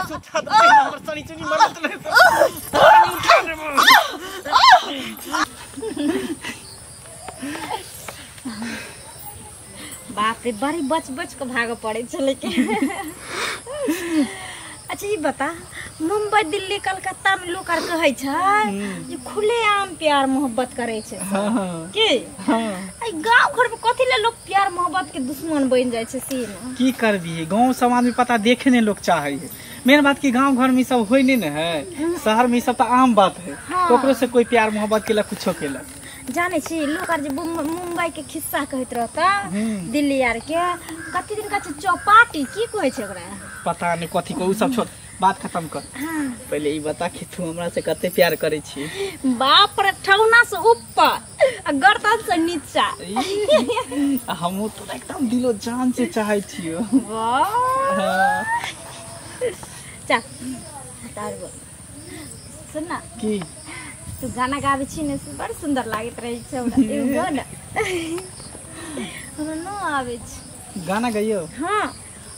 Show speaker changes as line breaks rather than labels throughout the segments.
सुता दे हमर सनी चुनी मरत नहीं उठा रे।
बाप रे बड़ी बच बच के भागे पड़े छै लेकिन। अच्छा ये बता मुंबई दिल्ली कलकत्ता में लोग आर कहै छै जे खुलेआम प्यार मोहब्बत करै छै।
हां
की
हां
ए गांव घर में कथि ले लोग प्यार मोहब्बत के दुश्मन बन जाय छै से न
की करबी गांव समाज में पता देखे ने लोग चाहे है। मेन बात की गांव घर में सब होय नहीं न है, शहर में सब तो आम बात है।
हाँ।
ओकरो से कोई प्यार मोहब्बत केला कुछो केला
जाने छी लोग आर जे मुंबई के खिस्सा कहैत रहता दिल्ली आर के कति दिन का चौपाटी की कहै छै ओकरा
पता नहीं कथी को उ सब छोड़ बात खत्म कर।
हाँ।
पहले ई बता कि तू हमरा से कते प्यार करे छी।
बाप रे ठौना से ऊपर आ गर्दन से नीचा।
हमहु तो एकदम दिलो जान से चाहे छियो।
वाह।
हाँ।
चल तार बोल सुन ना
की
तू गाना गाबै छी ने से बड़ सुंदर लागैत रहै छै हमरा एगो गा ना हमरा न आबै छै
गाना गाइयो।
हाँ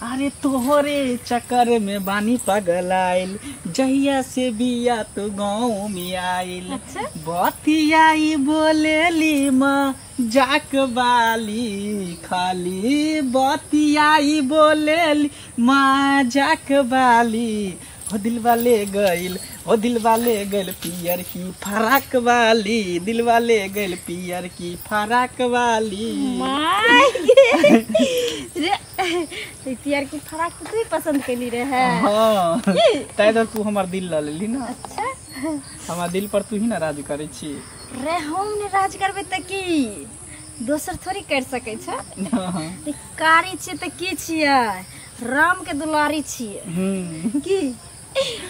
अरे तोहरे चक्कर में बानी पगलाइल जहिया से बिया तो गाँव में आइल।
अच्छा?
बतियाई बोलेली माँ जाक बाली खाली बतियाई बोलेली माँ जाक बाली हो दिलवा ले गइल हो दिलवा ले गइल पियर की फराक वाली दिलवा ले गइल पियर की फराक वाली।
रे पियर की फराक तो तू पसंद केली रे है।
हाँ तै तो तू हमर दिल ल लेली ना।
अच्छा
हमार दिल पर तू ही ना राज करे छी
रे। हम ने राज करबे त की दोसर थोड़ी कर सकै छ। कारी छी त की छियै राम के दुलारी छियै की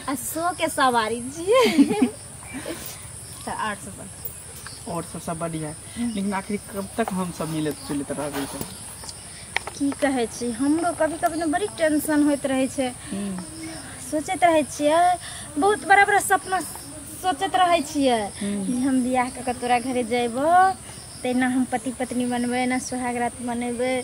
आ सो के सवारी छियै। त आर सब
और सब बढ़िया है लेकिन आखिर कब तक हम सब मिलत जुलत रहबै छै
की कहै छी। हमरो कभी कभी ने बड़ी टेंशन होइत रहै छै। सोचैत रहै छियै बहुत बड़ा बड़ा सपना सोचैत रहै छियै जे हम बियाह कऽ के तोरा घरे जयबो तेना हम पति पत्नी बनबै एना सुहाग रात मनेबै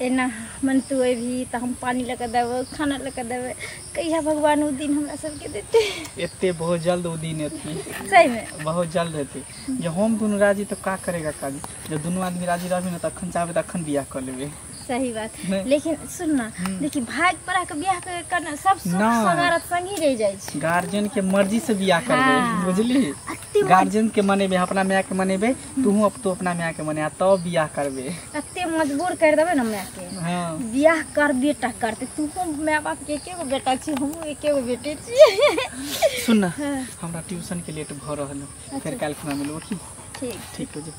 एना मन तू अबही तऽ हम पानी लऽ कऽ देबौ खाना लऽ कऽ देबै। कहिया भगवान ओ दिन हमरा सबके देतै।
एते बहुत जल्द ओ दिन एती
सही में
बहुत जल्द एती। जे हम दुनू राजी तो का करेगा काज जब दुनू आदमी राजी रहबी ना तखन चाहबे तखन बियाह कर लेबै।
सही बात। लेकिन सुन ना देखी भाग पर के बियाह करना सब सुख सगारत संग ही रह जाय छै।
गार्जियन के मर्जी से बियाह करबे बुझली। गार्जियन के मनेबे अपना माय के मनेबे तू अब तो अपना माय के मने तब बियाह करबे।
एते मजबूर कर देबे ना माय के।
हां
बियाह कर बेटा करते तू माय बाप के एके गो बेटा छी हमहू एके गो बेटे छी।
सुन ना हमरा ट्यूशन के लेट भ रहल है फिर काल खुना मिलबो की।
ठीक
ठीक हो जा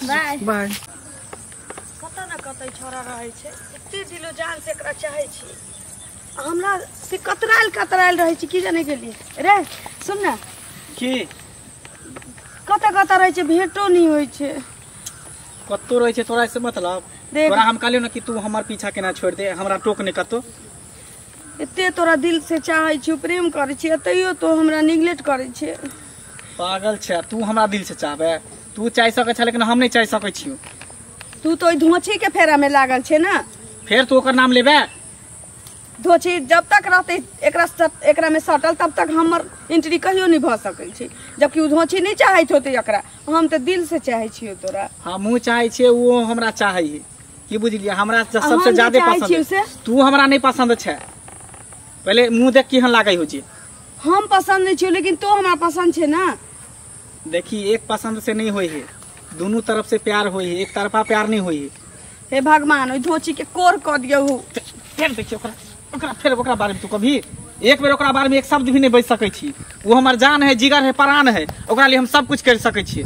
बाय
बाय।
कतऽ न कतऽ छोरा रहै छै एते दिलो जान से एकरा चाहै छी हमरा से कतरायल कतरायल रहै छी की जाने गेलियै रे। सुन ना
की
कतऽ कतऽ रहै छै भेटो नहि होइ छै।
कतौ रहै छै तोरा से मतलब तोरा हम कहलियौ ना कि तू हमर पीछा केना छोड़ दे हमरा टोक नहि कतौ।
एते तोरा दिल से चाहै छी प्रेम करै छी तैयो तो हमरा निगलेक्ट करै छै।
पागल छै तू हमरा दिल से चाहबे तू चाहि सकै छ लेकिन हम नहि चाहि सकै छियौ।
तू तो धोछी के फेरा में लागल छे ना
फिर तू ओकर नाम लेबे।
धोछी जब तक रहते एकरा एकरा में सटल तब तक हमर एंट्री कहियो नहीं भ सकै छै। जबकि उ धोछी नहीं चाहैत होते एकरा हम तो दिल से चाहै छियो तोरा।
हमहूँ चाहै छियै वो हमरा चाहै की बुझलियै हमरा सबसे ज्यादा पसंद है तू हमरा नहीं पसंद छै। पहले मुँह देख केहन लागै हो छै।
हम पसंद नहीं छियो लेकिन तो हमरा पसंद छै ना।
देखी एक पसंद से नहीं होई है दोनों तरफ से प्यार होई है एक तरफा प्यार नहीं होई है।
हे भगवान ओइ धोची के कोर क दियौ।
फिर देखियो ओकरा ओकरा फिर ओकरा बारे में तू कभी एक बेर ओकरा बारे में एक शब्द भी नहीं बज सकै छी। वो हमर जान है जिगर है प्राण है ओकरा लिए हम सब कुछ कर सकै छी।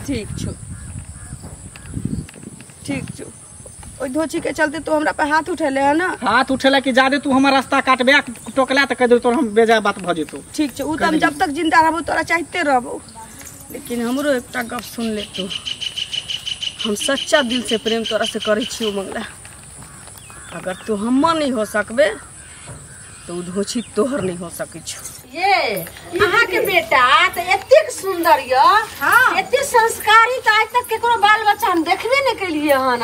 ठीक छौ ठीक छौ ओइ धोची के चलते तू हमरा पे हाथ उठेले है ना।
हाथ उठेला कि जादे तू हमर रास्ता काटबे टोकला त कह दे तोर हम बेजाय बात भ जेतौ।
ठीक छौ उ त हम जब तक जिंदा रहबो तोरा चाहते रहबो। लेकिन हमरो एकटा गप सुन ले तू हम सच्चा दिल से प्रेम तोरा से करै छियौ मंगला। अगर तू हमर नहीं हो सकबे तो उ धोछी तोहर नहीं हो सकै छौ।
ये अहाँ के बेटा त एतेक सुंदर य। हां एते संस्कारी त आज तक केकरो बाल बच्चा हम देखबे नै केलिए हन।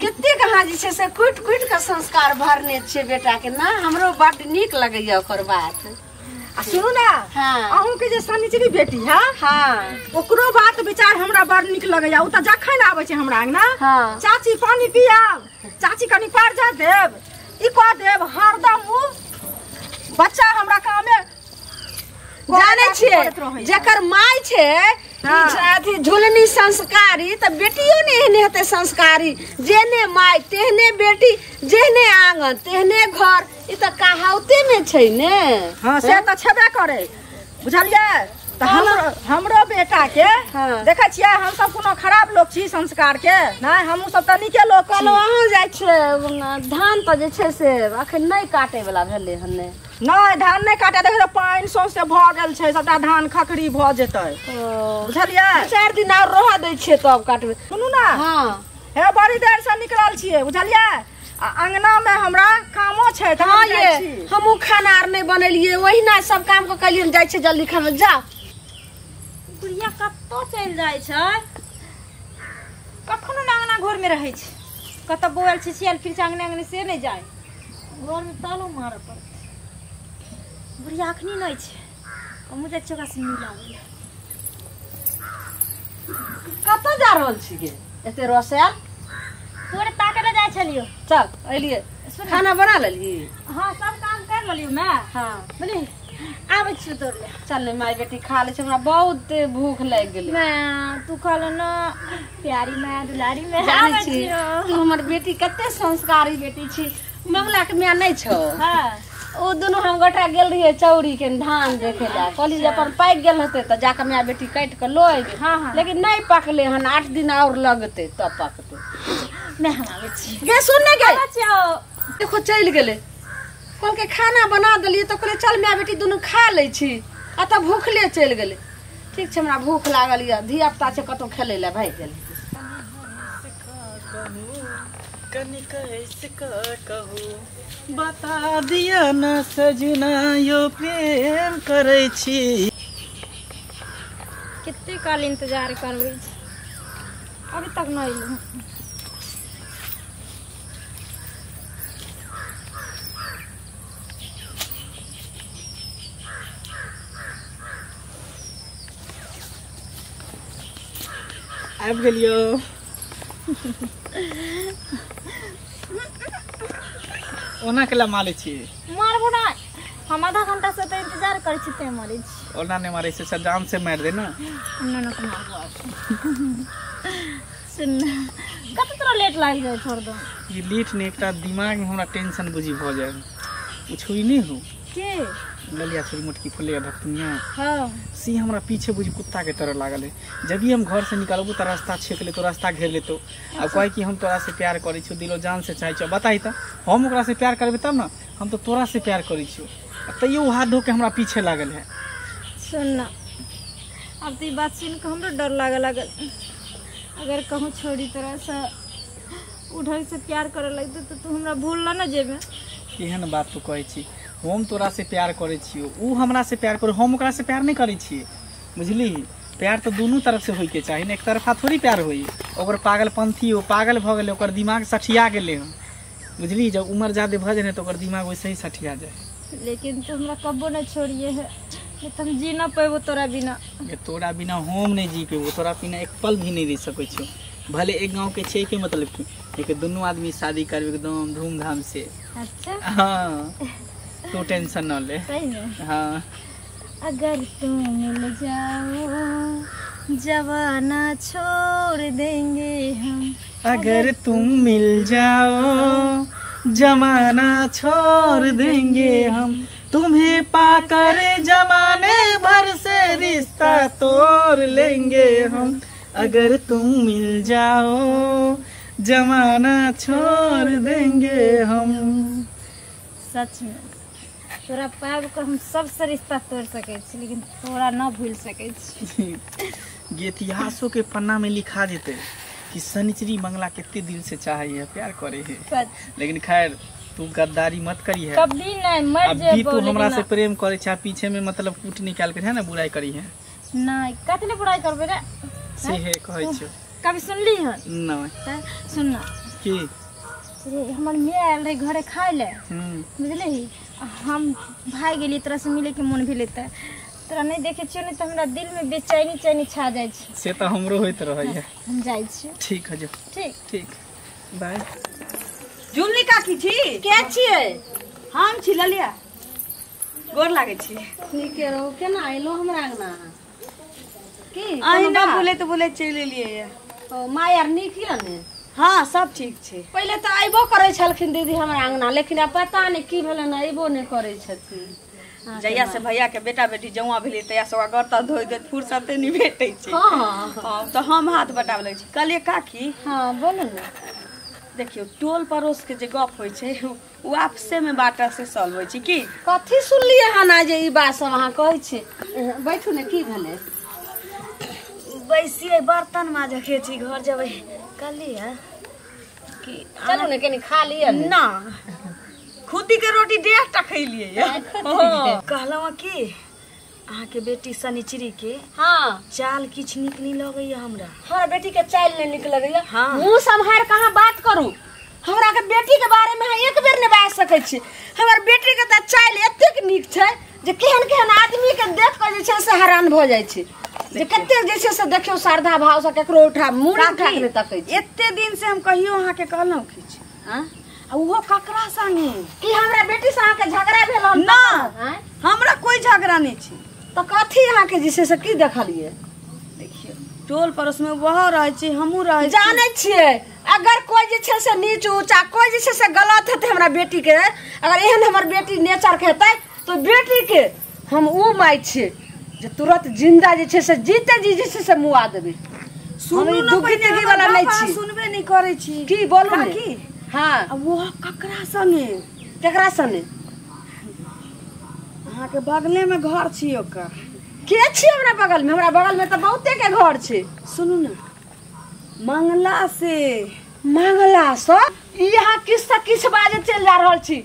कतेक अहाँ जे छै से कुटि कुटि के संस्कार भरने छियै बेटा के ना। हमरो बड नीक लगैया ओकर बात।
आ सुनू ना,
हाँ।
अहूँ के जे शनिचरी बेटी है,
हाँ,
ओकरो बात विचार हमरा बड़ नीक लगैया। उ तऽ जखन आबै छै हमरा अंगना,
हाँ,
चाची पानी पियाब, चाची कनी पार जा देब, ई कह देब, हरदम उ बच्चा हमरा कामे
जानै छियै। जकर माय छै अथी झुलनी संस्कारी तऽ बेटियो ने एहने हेतै संस्कारी। जेहने माय तेहने बेटी, जेहने आंगन तेहने घर, ई तऽ कहावते मे छै ने।
हाँ से तऽ छेबे करे, बुझलियै? तऽ हमरो बेटा के देखै छियै, हम सब कोनो खराब लोग छी संस्कार के नहि, हमहूँ सब तऽ नीके लोग छी।
कहलहुँ अहाँ जाइ छियै धान तऽ जे छै से अखन नहि काटे वाला भेलै हन। ने
नहि धान नहि काटे, देखियौ पानि सौंसे भऽ गेल छै, सबटा धान खखरी भऽ जेतै, बुझलियै?
4 दिन आओर रहऽ दै छियै तब काटबै।
सुनू ना,
हाँ,
हे बड़ी देर से निकलल छियै, बुझलियै? आ अंगना में हमरा कामो छै तऽ हम जाइ छी।
हमहूँ खाना आर नहि बनेलियै, ओहिना सब काम कऽ कलियै, जाइ छियै जल्दी खाना। जा
बुढ़िया कतऽ चलि जाइ छै, कखनो ने अंगना घर में रहै छै, कतऽ बौआल छिछियाल फिर छै अंगने अंगने से नहि जाय, घर में तालो मारऽ पड़तै। बुढ़िया अखनी नहि छै, हमहूँ जाइ छियै ओकरा से मिलाबै लए।
कतऽ जा रहल छी गे एते रसायल?
तोरे ताके लए जाइ छलियौ।
चल एलियै, खाना बना लेलही?
हाँ सब काम कर लेलियौ मैं।
हाँ
बुझली, आबै छियौ तोर ले।
चल ने माय बेटी खा लै छै, हमरा बहुत भूख लागि गेलै।
मैं तू कहल ना प्यारी मैं दुलारी मैं,
जानै छी तू हमर बेटी कते संस्कारी बेटी छी। मंगला के माय नहि छौ?
हाँ,
ओ दुनू हम गोटा गेल रहियै चौरी के धान देखे लए, कहली जे अपन पाकि गेल हेतै तऽ जाकऽ माय बेटी काटि कऽ लऽ अयबै।
हाँ,
लेकिन नहि पकलै हन, 8 दिन आओर लगतै तब पकतै।
मैं हम आबै छी।
गे सुन ने गे, देखो चलि गेलै। कहलकै खाना बना देलियै तऽ कहलियै चल माय बेटी दुनू खा लै छी, आ तऽ भूखले चलि गेलै। ठीक छै, हमरा भूख लागल यऽ, धिया पुता छै कतहु खेलै लए भागि गेलै।
कहू बता दिया न सजना यो प्रेम करै छी।
कते काल इंतजार करबै छी, अभी तक नहि एलौ।
आबि गेलियौ। ओना केला मारै छी?
मारबो नहि, हम आधा घंटा से तऽ इंतजार करै छी तें मारै छी।
ओना नहि मारै छै, जान से मारि दे ना।
ना ना मारबो। सुन कत तोरा लेट लागि जाइ छोड़ दो।
ई लेट ने एकटा दिमाग में हमरा टेंशन बुझी भऽ जाय। ओ छुरी नहि हो
के
ललिया छुरी मोटकी फुलिया भक्तनिया,
हाँ,
सी हमरा पीछे बुझी कुत्ता के तरह लागल है। जब भी हम घर से निकलबो तो रास्ता छेक लेतो, रास्ता घेर लेतो, आ कहे कि हम तोरा से प्यार करै छियौ, दिलो जान से चाहै छियौ। बताही तऽ हम ओकरा से प्यार करबै तब ना, हम तो तोरा से प्यार करै छियौ, तैयो हाथ धो के हमरा पीछे लागल है।
सुन ना, अब तो बात सुन के हमरो डर लागे लागल। अगर कहूँ छोड़ी तोरा से उधर से प्यार करे लगतौ तो तू हमरा भूल ना जेबे।
केहन बात तू कहै छी? हम तोरा से प्यार करै छियौ, उ हमरा से प्यार करै, हम ओकरा से प्यार नहि करै छियै, बुझली? प्यार तऽ दुनू तरफ से होइके चाही ने, एक तरफा थोड़ी प्यार होई। ओकर पागलपंथी ओ पागल भऽ गेलै, ओकर दिमाग सठिया गेलै हन, बुझली? जब उम्र ज्यादा भऽ जाइ ने तऽ ओकर दिमाग वैसे ही सठिया जाए।
लेकिन तू हमरा कबो नहि छोड़िए है, नहीं तो हम जी ना पेबो तोरा बिना।
तोरा बिना हम नहीं जी पेबो, तोरा बिना एक पल भी नहीं रह सकै छियौ। भले एक गाँव के छै के मतलब की, लेकिन दुनू आदमी शादी करबै एकदम धूमधाम से।
अच्छा
हाँ, तू टेंशन न ले।
सही में?
हाँ।
अगर तुम मिल जाओ जवाना छोड़ देंगे हम,
अगर तुम मिल जाओ जमाना छोड़ देंगे हम, तुम्हें पाकर जमाने भर से रिश्ता तोड़ लेंगे हम, अगर तुम मिल जाओ जमाना छोड़ देंगे हम।
सच में तोरा पाबि के हम सबसे रिश्ता तोड़ सकै छी, लेकिन तोरा न भूल सकै छी।
इतिहासों के पन्ना में लिखा जेतै कि शनिचरी मंगला कितने दिल से चाहे है, प्यार करे है। लेकिन खैर तू गद्दारी मत करी है
कभी नहीं, मर
अभी तू हमरा से प्रेम करे छा, पीछे में मतलब कूट निकाल के है ना बुराई करी है।
नहीं कतने बुराई करबे रे,
से है कहै छौ।
कभी सुनली हन?
नहीं।
सुन ना,
की
रे हमर my आयल रहे घरे खाय ले, बुझलिही। हम भागि गेलियै तोरा से मिले के मन भेलै तऽ तोरा नहि देखै छियौ ने तऽ हमरा दिल में बेचैनी चैनी छा जाइ छै।
से तऽ हमरो होइत रहैया।
हम जाइ छियौ।
ठीक है जो।
ठीक
ठीक, बाय।
झुलनी काकी छी?
के छियै?
हम छी ललिया। गोर लागै छी।
नीके रहू। केना अयलहुँ हमरा अंगना? की
अहिना बोले तऽ बोले चलि एलियै।
ओ my are नीक यऽ ने?
हाँ सब ठीक छै।
पहिले तऽ अयबो करै छलखिन दीदी हमरा अंगना, लेकिन आब पता नहि की भेलै ने, अयबो नहि करै छथिन।
जहिया से भैया के बेटा बेटी जौआ भेलै तहिया से ओकरा घर तर धोइ धोइ फुर्सते नहि भेटै छै।
हाँ
तऽ हम हाथ बटाबै लगै छी। कहलियै काकी
हाँ बोलू ने।
देखियौ टोल पड़ोस के जे गप होइ छै ओ आपसे में बाटा से सॉल्व होइ छै। की
कथी सुनलियै हन जे ई बात सब अहाँ कहै छी? बैठू ने, की भेलै?
बैसियै बर्तन माजके छी, घर जेबै। कहलियै कि
चलू ने कनि खा लिअ ने।
ना खुदी के रोटी 1.5 टा खैलियै। कहलहुँ कि अहाँके बेटी शनिचरी के
हाँ
चाल किछु नीक नहि लगैया हमरा।
हमरा बेटी के चाल नहि नीक लगैया?
हाँ।
मुँह सम्हार कहाँ बात करू। हमरा के बेटी के बारे में अहाँ एक बेर नहि बाजि सकै छी। हमर बेटी के तऽ चाल एतेक नीक छै जे केहन केहन आदमी के देख कऽ जे छै से हैरान भऽ जाइ छै। जे कते जे छै से देखियौ श्रद्धा भाव से केकरो उठा मुँह उठा के नहि तकै छै।
एते दिन से हम कहियो अहाँके कहलहुँ किछु?
हाँ?
आ ओहो ककरा संगे?
की हमरा बेटी से अहाँके झगड़ा भेल हन?
ना।
आँय?
हमरा कोई झगड़ा नहि छै।
तऽ कथी अहाँके जे छै से की देखलियै?
देखियौ टोल पड़ोस में वहो रहै छै, हमहूँ रहै छी।
जानै छियै अगर कोई जे छै से नीच ऊँचा कोई जे छै से गलत हेतै हमरा बेटी के, अगर एहन हमर बेटी नेचर के हेतै तो बेटी के हम ऊ माय छियै जे तुरंत जिंदा जे छै से जीते जी जे छै से मुआ देबै।
सुनू
हम ई
ने
दुखी
पहिने
तिखी वाला
हमर
नहि
गप अहाँ
छी।
सुनबे नहि करै छी।
की बोलू ने?
काकी
हाँ
आ वो ककरा संगे?
केकरा सने?
अहाँके बगले में घर छी ओकर।
के छी हमरा बगल में? हमरा बगल में तऽ बहुते के घर छै।
सुनू ने मंगला से।
मंगला सब ई यहाँ किछ से किछ बाजे चलि जा रहल छी।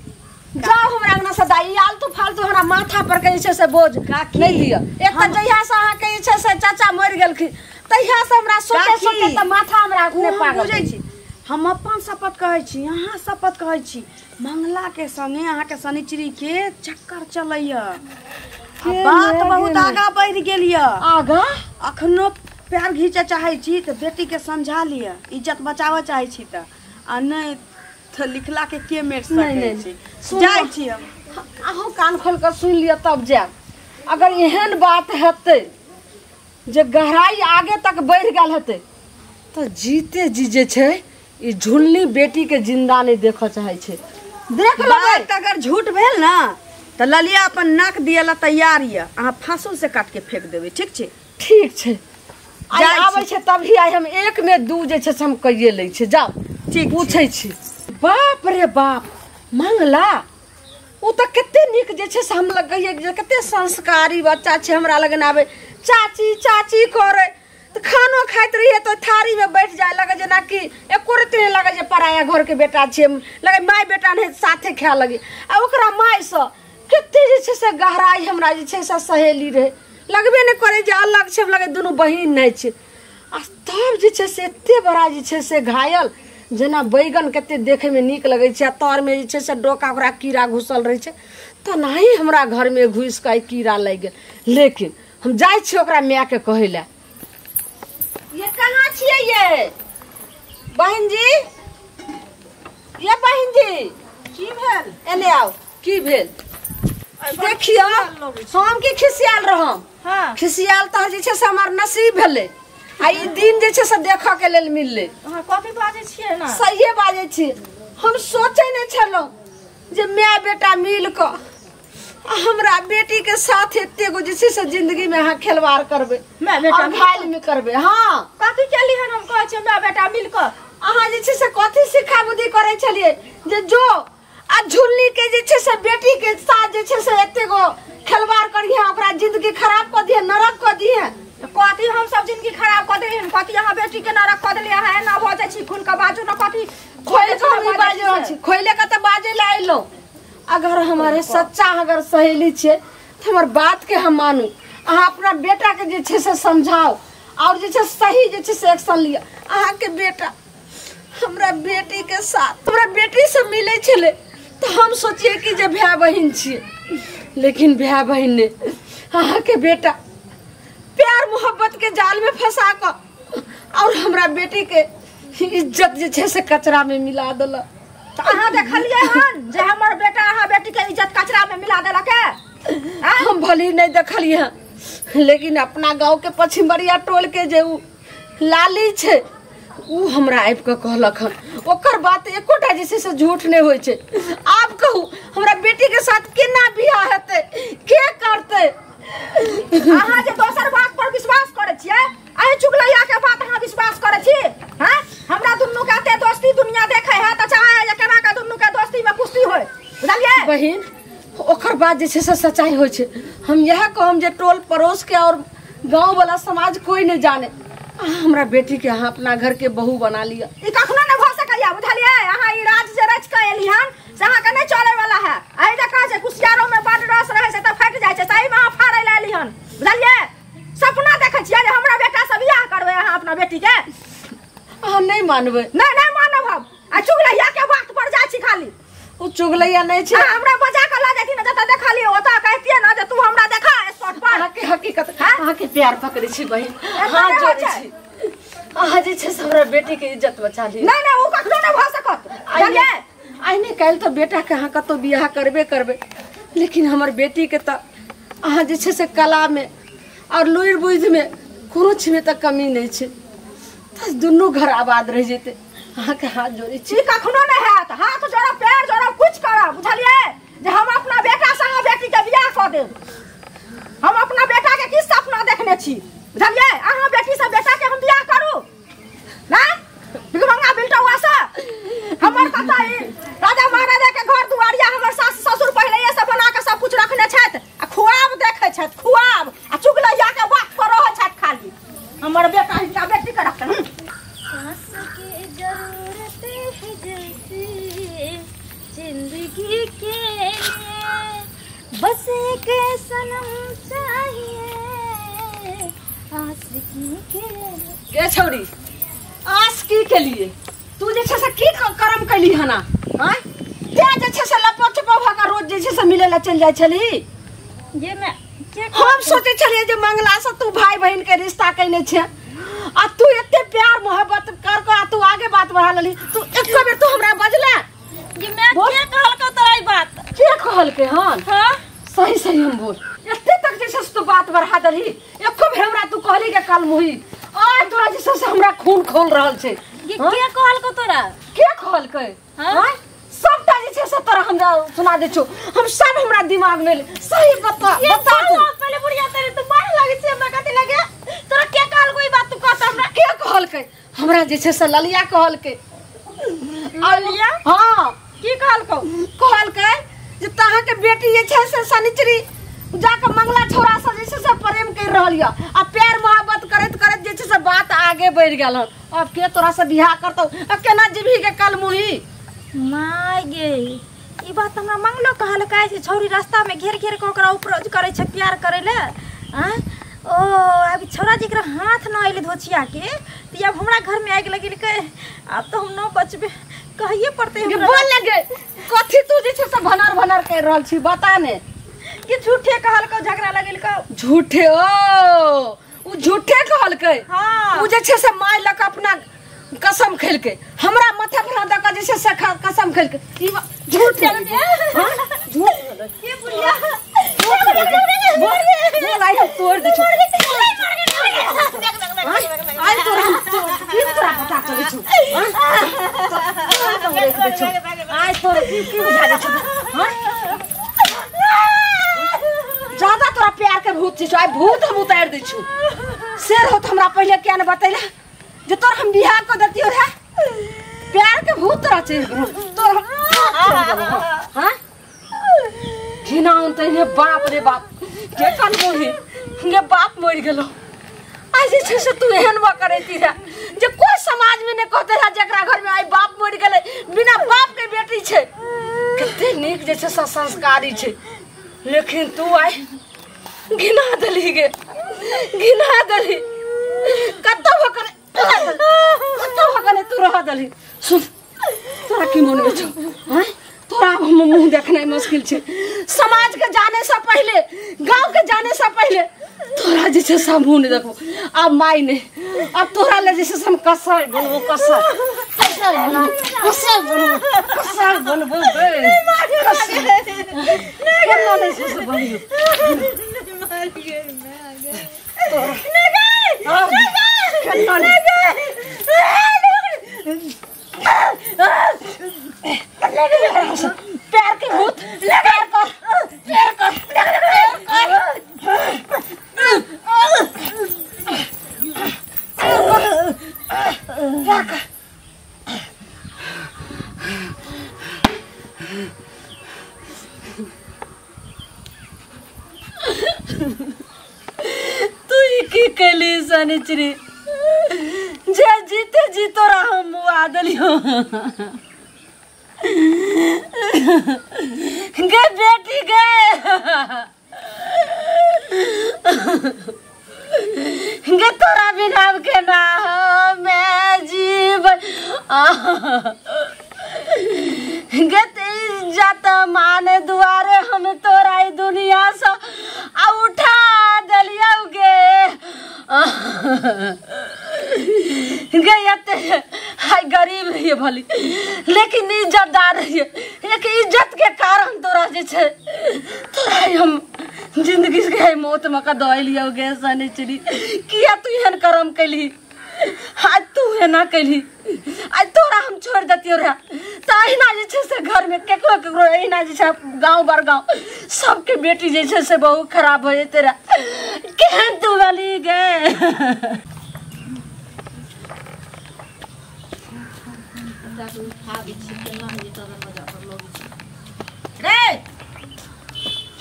जाओ हमरा अंगना से दाई, ई आलतू फालतू हमरा माथा पर के जे छै से बोझ
काकी,
नहि लिअ। एक तऽ जहिया से अहाँके जे छै से चाचा मरि गेलखिन तहिया से हमरा सोचे
काकी,
सोचे तऽ माथा हमरा
ओ
अपने
हम
पागल
बुझै छी। हम अपन शपथ कहै छी, अहाँ शपथ कहै छी, मंगला के संगे अहाँके शनिचरी के चक्कर चलैया। आ
के
बात
ने
बहुत
गेलै?
आगा बढ़ि गेल यऽ।
आगा?
अखनो पैर घींचऽ चाहै छी तऽ बेटी के समझा लिअ, इज्जत बचाबऽ चाहै छी तऽ, आ नहि तऽ लिखला के के मेट
नहि,
सकै
नहि,
छी।
सुन
जाइ
न।
छी हम।
अहूँ कान खोल कऽ सुनि लिअ तब जायब। अगर एहन बात हेतै जे गहराई आगे तक बढ़ि गेल हेतै तऽ जीते जी जे छै ई झुलनी बेटी के जिंदा नहि देखऽ चाहै छै। देख लेबै।
बात अगर झूठ भेल ना तऽ ललिया अपन नाक दिअ ला तैयार यऽ, अहाँ फांसू से काट के फेंक देबै। ठीक छै?
ठीक छै। आइ
जाइ छी।
आबै छै तभी आइ हम एक में दू जे छै से हम कहिए लै छियै। जाउ
ठीक छै।
पूछै छी। बाप रे बाप, मंगला ओ तऽ कते नीक जे छै से हम लग कहियै जे कते संस्कारी बच्चा छै। हमरा लगन आबै चाची चाची करै तऽ खानो खाइत रहियै तऽ थारीमे बैठ जाय लगै जेनाकि एको रत्ती नहि लगै जे पराया घरके बेटा छियै, लगै माय बेटा नहि साथे खाय लगे। आ ओकरा मायसँ कते जे छै से गहराई हमरा जे छै से सहेली रहै, लगबे नहि करै जे अलग छै, लगै दुनू बहिन नहि छै। आ तब जे छै से एते बड़ा जे छै से घायल जेना बैगन कते देखैमे नीक लगै छै आ तरमे जे छै से डोका ओकरा कीड़ा घुसल रहै छै तेनाही हमरा घरमे घुसि कऽ आइ कीड़ा लागि गेल। लेकिन हम जाइ छियै ओकरा मायके कहै लए। ये कहाँ छियै ये बहिन जी? ये बहिन जी
की भेल?
एने आउ। की भेल? देखियौ हम की खिसियाल रहम?
हाँ
खिसियाल तऽ जे छै से हमर नसीब भेलै आ ई दिन जे छै से देखऽ के लेल मिललै।
अहाँ कथी बाजै छियै ना?
सहिए बाजै छी। हम सोचै नहि छलहुँ जे माय बेटा मिल कऽ आ हमरा बेटी के साथ एते गो जे छै से जिंदगी में अहाँ खेलवाड़ करबै
माय बेटा
और घायल में करबै। हाँ
कथी केली हन? हम कहै छियै माय बेटा मिल कऽ
अहाँ जे छै से कथी सिखा बुद्धि करै छलियै जे जो आ झुलनी के जे छै से बेटी के साथ जे छै से एते गो खेलवाड़ करिहे, ओकरा जिंदगी खराब कऽ दिहे, नरक कऽ दिहे।
तऽ कथी हम सब जिंदगी खराब कऽ देलियै हन? कथी अहाँ बेटी के नरक कऽ देलियै? अहाँ एना भऽ जाइ छी खून के बाजू ने कथी
खोले के हम ई बाजि रहल छी, खोले के तऽ बाजै लए अयलहुँ। अगर हमारे सच्चा अगर सहेली छियै तऽ हमर बात के हम मानू। अहाँ अपना बेटा के जे छै से समझाउ और जे छै सही जे छै से एक्शन लिअ। अहाँके बेटा
हमरा बेटी के साथ हमरा बेटी से मिले छले तो हम सोचिए कि जे भाई बहिन छिए, लेकिन भाई बहिन ने अहाँ के बेटा प्यार मोहब्बत के जाल में फंसा क और हमरा बेटी के इज्जत जे छै से कचरा में मिला देलक।
तो अहाँ देखलियै हन जे हमर बेटा अहाँ बेटी के इज्जत कचरा में मिला देलक है?
हम भले नहीं देखलियै हन, लेकिन अपना गांव के पछिमरिया टोल के जे उ लाली छै उ हमरा आबि कऽ कहलक हन, ओकर बात एकोटा जे छै से झूठ नहि होइ छै। आब कहू हमरा बेटी के साथ केना बियाह हेतै, के करतै?
अहाँ जे दोसर बात पर विश्वास करै छियै, एहि चुगलैया के बात अहाँ विश्वास करै छी? हाँ, हमरा दुनू के एते दोस्ती दुनिया देखै है तऽ चाहे जे केना के दुनू के दोस्ती में कुश्ती होय, बुझलियै?
बहिन ओकर बात जे छै से सच्चाई होइ छै। हम इएह कहम जे टोल पड़ोस के और गाँव वाला समाज कोई नहीं जाने, अहाँ हमरा बेटी के अहाँ अपना घर के बहू बना लिअ।
ई कखनो नहि भऽ सकैया, बुझलियै? अहाँ ई राज जे रचि कऽ एली हन से अहाँके नहि चलै वाला है। एहि जे कहै छै कुसियारो में बड रस रहै छै तऽ फाटि जाइ छै, सही में अहाँ फाड़ै लए एली हन, बुझलियै? सपना देखै छियै जे हमरा बेटा से बियाह करबै अहाँ अपना बेटी के?
अहाँ नहीं मानबै।
नहीं नहीं मानब हम। आ चुगलैया के बात पर जाइ छी खाली।
ओ चुगलैया नहीं छै।
हमरा बजा के लऽ जैथिन जतऽ देखलियै ओतऽ कहतियै ना जे तू हमरा देखा स्पॉट पर।
अहाँके हकीकत अहाँके प्यार पकड़ै छी बहिन, हाथ जोड़ै छी, अहाँ जे छै से हमरा बेटी के इज्जत बचा लिअ।
नहीं नहीं, ओ कखनो नहि भऽ सकत, बुझलियै?
आइ नहि काल्हि तऽ बेटा के अहाँ कतौ बियाह करबे करबै, लेकिन हमर बेटी के तऽ अहाँ जे छै से कला में और लुरि बुद्धि में कोनो चीज में तऽ कमी नहीं छै, तऽ दुनू घर आबाद रहि जेतै। अहाँके हाथ जोड़ै छी।
ई कखनो नहि हैत, हाथ जोड़ब पैर जोड़ब कुछ करब, बुझलियै? जे हम अपना बेटा से अहाँ बेटी के बियाह कऽ देब। हम अपना बेटा के की सपना देखने छी, बुझलियै? अहाँ बेटी से बेटा के हम बियाह करू ना भिखमंगा बिलटौआ से? हमर कतऽ ई राजा महाराजा के घर दुआरिया, हमर सास ससुर पहिलेये से बना के सब कुछ रखने छथि आ खुआब देखै छथि, खुआब आ चुगलैया के बात पर रहै छथि खाली। हमर बेटा हिनका बेटी के रखतनि।
सांस की जरूरत है जैसे जिंदगी के लिए, बस एक सनम चाहिए आशिकी के लिए।
गे छौरी, आशिकी के लिए तू जे छै से की कर्म कैली हना? हाँ, ते जे छै से लपो छपो भऽ कऽ रोज जे छै से मिले ला चलि जाइ छली।
ये मैं
हम सोचै छलियै जे मंगला से तू भाई बहिन के रिश्ता कैने छै आ तू एते प्यार मोहब्बत कर के आ तू आगे बात बढ़ा लेली। तू एक बेर तू हमरा बजला
ये मैं के कहलकौ तोरा ई बात?
के कहलकै हन?
हां
सही सही हम बोल, एते तक जे छै से तू बात बढ़ा देलही, एको बेर हमरा तू कहली के कल मुही आ तोरा जे छै से हमरा खून खोल रहल छै।
ये के कहलकौ तोरा?
के कहलकै? हां सबटा जे छै से तोरा हमरा सुना दै छौ, हम सब हमरा दिमाग में सही बता बता तू।
पहले बुढ़िया तेरे तू मार लागै छै हमरा, कथि लागे तोरा? के कहलकौ ई बात तू कहत हमरा?
के कहलकै? हमरा जे छै से ललिया कहलकै।
ललिया?
हां
की कहलकौ?
कहलकै जे तहाँ के बेटी जे छै से शनिचरी जाके मंगला छोरा से जे छै से प्रेम कर रहल य आ प्यार मोहब्बत करैत करैत जे छै से बात आगे बढ़ि गेल हन। अब के तोरा से बियाह करतौ? अब केना जीबही के कल मुही?
My गे, ई बात हमरा मंगलो कहलकै से छौरी रास्ता में घेर घेर के ओकरा उपरोज करै छै प्यार करै ले। आँ ओ अभी छौरा जेकरा हाथ न अइले धोचिया के त अब हमरा घर में आगि लगेलकै, आब तो हम न बचबे, कहिए पड़तै हमरा।
बोल लगे कथी तू जे छै से भनर भनर कर रहल छी बता ने?
कि झूठे कहलकौ झगड़ा लगेलकौ?
झूठे? ओ उ झूठे कहलकै।
हां
उ जे छै से my luck अपना कसम खेलकै, हमरा माथा पर हाथ दऽ कऽ जे छै से कसम खेलकै। ई झूठ है? हां झूठ
के बुढ़िया
बोल, आई हम तोड़ दै छौ, आई तोरा हम की तोरा पता चलै छौ? हां आई तोरा की की बुझा दै छौ? हां ज्यादा तोरा प्यार के भूत छै, आई भूत हम उतारि दै छौ। शेर हो त हमरा पहिले किया ने बतैला जे तोर हम बियाह क देतियो रे? प्यार के भूत तोरा चढ़ि गेलौ तोर। हां घिनाउन तहिने, बाप रे बाप, के कनबोही गे बाप मरि गेलो। आइ जे छै से तू एहन बा करैती रहे जे कोई समाज में नहीं कहते रहे जेकरा घर में आई बाप मरि गेलै, बिना बाप के बेटी छै, कते नीक जे छै से संस्कारी छै, लेकिन तू आई घिना देली गे, घिना देली। कतौ भकने, कतौ भकने तू रह देली। सुन तोरा की मन में छौ हैं तोरा हम मुंह देखनाइ मुश्किल छै समाज के जाने से पहले गांव के जाने से पहले तोरा जे छै सब मुंह नहीं देखबो अब माई ने अब तोरा ले जे छै हम कसाई बनबो कसाई कसाई बनबो कसाई बनबो कसाई बनबो नहीं नहीं बनबो प्यार के भूत प्यार कर प्यार कर प्यार कर तू की कैली सनिचरी जे जीते जी तोरा हम मुआ देलियो गे बेटी गे गे तोरा बिना के ना मैं जीव गे इज्जत मान दुआरे हम तोरा ई दुनिया से आ उठा देलियो गे गे हाय गरीब रहिए भली लेकिन इज्जतदार रहिए एक इज्जत के कारण तोरा जे छै तोरा हम जिंदगी के मौत में का दऽ गे सनिचरी किया तू एहन कर्म कैली आज तू एना कैली आज तोरा हम छोड़ देतियो रहे त अहिना जे छै से घर में केकरो केकरो अहिना जे छै गाँव बर गाँव सबके बेटी जे छै से बहुत खराब हो जेतै रहे केहन तू वाली गे
रे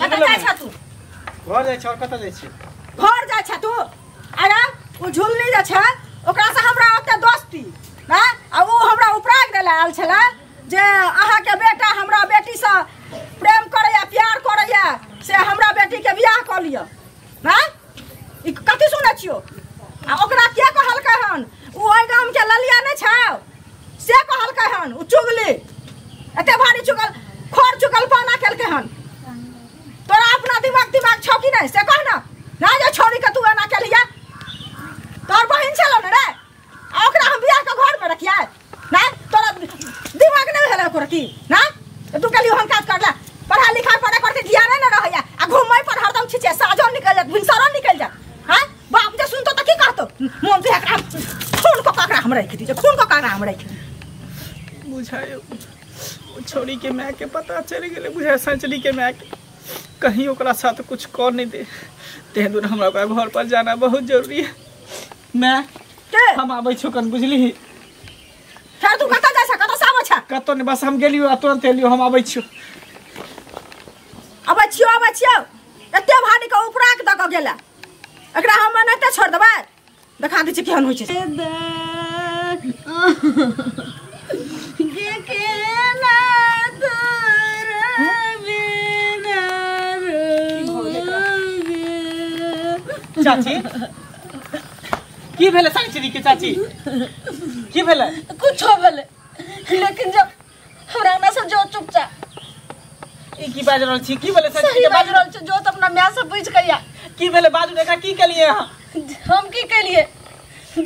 कतऽ जाइ छह तू
घर जाइ छ और कतऽ जाइ छी
घर जाइ छह तू अरे ओ झुलनी जे छै ओकरा से हमरा ओते दोस्ती ना आ ओ हमरा उपराग देला आयल छला जे अहाँ के बेटा हमरा बेटी से प्रेम करैया प्यार करैया से हमरा बेटी के बियाह कऽ लिअ ना ई कथी सुनै छियो आ ओकरा के कहलकै हन ओ ओहि गाम के ललिया नहि छौ से कहलकै हन ओ चुगली एते भारी चुगल खोर चुगल पाना केलकै हन तोरा अपना दिमाग दिमाग छौ कि नहीं से कह ना ना जे छोड़ी के तू एना केलिया तोर बहिन छलो ने रे आ ओकरा हम बियाह के घर में रखिया ना तोरा दिमाग नहीं भेलै ओकरा की ना तू कहलियो हम काज करला पढ़ा लिखा पढ़े करते ध्यान न रहैया आ घुमै पर हरदम छिछे साझो निकल जात भिनसरो निकल जात हां बाप जे सुनतो त की कहतो मोन से एकरा खून को काकरा हम राखि दी खून को काकरा हम राखि दी
बुझायो छोड़ी के माय के पता चल गेलै बुझाय सचली के माय के कहीं ओकरा साथ कुछ कर नहीं दे तें दुआरे हमरा ओकरा घर पर जाना बहुत जरूरी है मैं
के
हम आबै छौ कन बुझली
फेर तू कतऽ जाइ छ कतऽ से आबै छ
कतौ नहीं बस हम गेलियो आ तुरंत एलियो हम आबै छियो
आबै छियो आबै छियो एते भारी के उपराक दऽ कऽ गेला एकरा हम एनाहिते छोड़ देबै देखा दै छियै केहन होइ छै
चाची की भेलै सनिचरी के चाची की भेलै
कुछो भेलै लेकिन जब हमरा अंगना से जो चुपचाप
ई की बाजि रहल छी की भेलै सनिचरी
सही बाजि रहल छी जो त अपना माय से पूछि के आ
की भेलै बाजू एकरा की केलियै अहाँ
हम की केलियै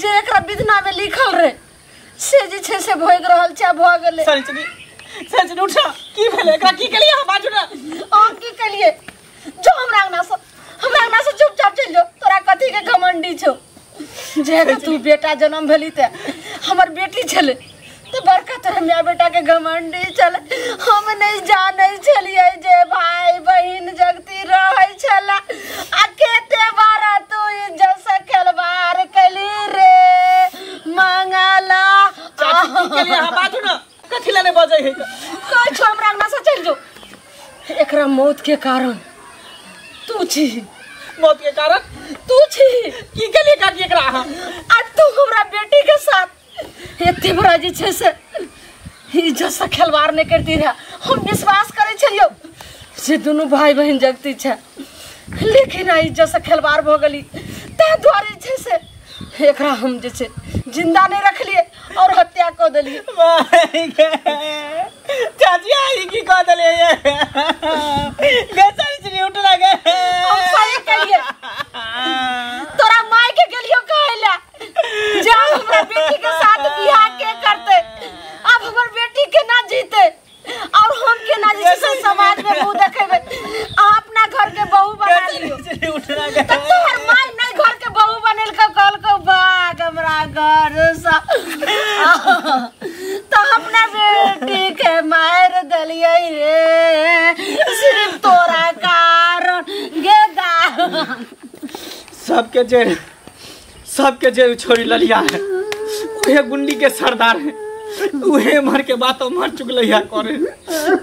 जे एकरा विधना में लिखल रहे से जे छै से भोगि रहल छै भऽ गेलै
सनिचरी सनिचरी उठा की भेलै एकरा की केलियै अहाँ बाजू ना
अहाँ की केलियै जो हमरा अंगना से चुपचाप चलि जो तोरा कथी के घमंडी छौ जे तू बेटा जन्म भेली ते हमर बेटी छलै तो बड़का तोरा माय बेटा के घमंडी छलै हम नहीं जानै छलियै जे भाई बहिन जगती रहै छला आ केते बार तू इज्जत से खेलबार कैली रे मंगला
चाची की केलियै अहाँ बाजू ना कथी लए नहि बजै है
कहै छौ हमरा अंगना से चलि जो एकरा मौत के कारण तू छी
मौत के कारण
तू छी
की केलियै काकी एकरा अहाँ
आ तू हमरा बेटी के साथ एते बड़ा जे छै से इज्जत से खेलवाड़ नहीं करती रहे हम विश्वास करै छलियौ से दुनू भाई बहिन जगती छै लेकिन आई इज्जत से खेलवाड़ भऽ गेली ताहि दुआरे जे छै से एकरा हम जे छै जिंदा नहीं रखलियै
और हत्या क देलिए।
चाची आई की क देलिए गे सनिचरी उठ लगे।
हम सही कहिए तोरा माई के गेलियो कहेला जे हमरा बेटी के साथ बियाह के करते, अब हमर बेटी के ना जीते और हम के ना जीते समाज में मुंह देखेबे। अपना घर के बहू बना लियो त तोहर माई नहीं घर के बहू बनेल को कहल को भाग हमरा घर से, तो अपना बेटी के मार देलिए रे सिर्फ तोरा कारण गे दा।
सबके जेल छोड़ी ललिया है, उहे गुंडी के सरदार है, उहे मर के बात मर चुकलैया करे।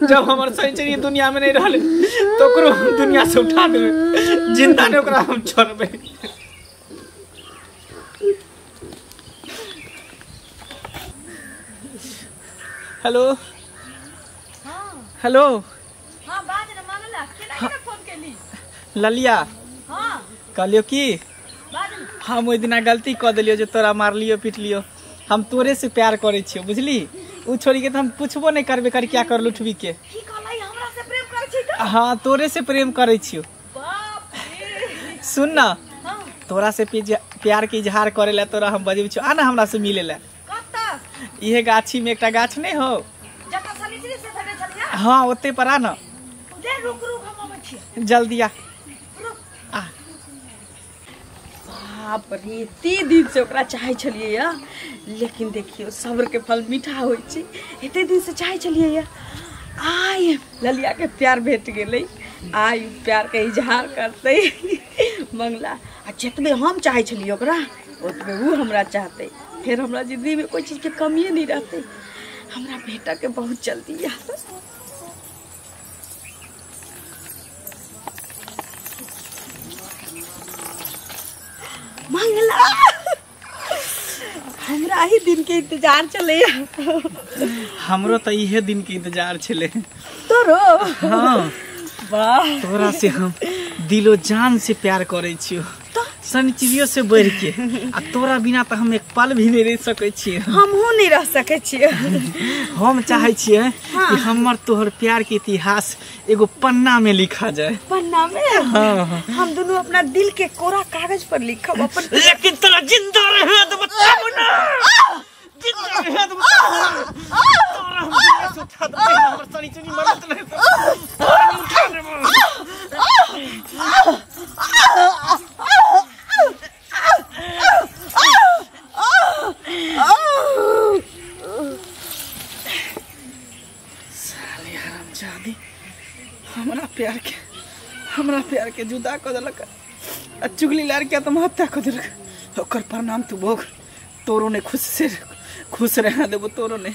जब हमर सनिचरी दुनिया में नहीं रहले तो ओकरो हम दुनिया से उठा देबे, जिंदा ने ओकरा हम छोड़बे। हेलो। हेलो।
हां बाज न मांगला केना केना फोन केली
ललिया?
हां
कहलियो की हम ओहि दिना गलती क देलियो जे तोरा मारलियो पिटलियो। हम तोरे से प्यार करे छियो बुझली, उ छोड़ी के त हम पूछबो नहीं करबे कर क्या कर लुठबी के।
की कहलाई हमरा से प्रेम करे छी त?
हां तोरे से प्रेम करे छियो।
बाप रे
सुन ना।
हां
तोरा से प्यार के इजहार करे ला तोरा हम बजबे छियो, आ ना हमरा से मिले ला।
कत?
इहे गाछी में एकटा गाछ नहीं हो
जत सनिचरी से भेटे छलिया?
हां ओते पर आ ना।
दे रुक रुक हम आबै छी
जल्दी आ।
रुक
आ।
बाप रे एते दिन से ओकरा चाहै छलियै या, लेकिन देखियो सब्र के फल मीठा होइ छै। एते दिन से चाहै छलियै या, आइ ललिया के प्यार भेट गेलै, आइ प्यार के इजहार करतै मंगला। आ जतबे हम चाहै छलियै ओकरा ओतबे उ हमरा चाहतै, फेर हमरा जिंदगी में कोई चीज के कमिए नहीं रहतै। हमरा बेटा के बहुत जल्दी याद। मंगला हमरा ही दिन के इंतजार चले।
हमरो त इहे दिन के इंतजार छले।
तोरो?
हां
वाह
तोरा से हम दिलो जान से प्यार करे छियो, सनिचरियो से बढ़ के। आ तोरा बिना त हम एक पल भी नहीं रह सकै छियै।
हमहू नहीं रह सकै छियै।
हम चाहै छियै कि हमर तोहर प्यार के इतिहास एगो पन्ना में लिखा जाए।
पन्ना में?
हाँ।
हम दोनों अपना दिल के कोरा कागज पर लिखब अपन।
लेकिन तोरा जिंदा रहे तो बताबू ना, जिंदा रहे तो तोरा हम दुनिया से उठा देबै। हमर सनिचरी मरत नहीं तोरा हम उठा देबै। साले हरामजादी हमरा प्यार के जुदा क देलक आ चुगली लार के आत्महत्या क देलक। ओकर परिणाम तू भोग, तोरो ने खुश से खुश रह देबो तोरो ने।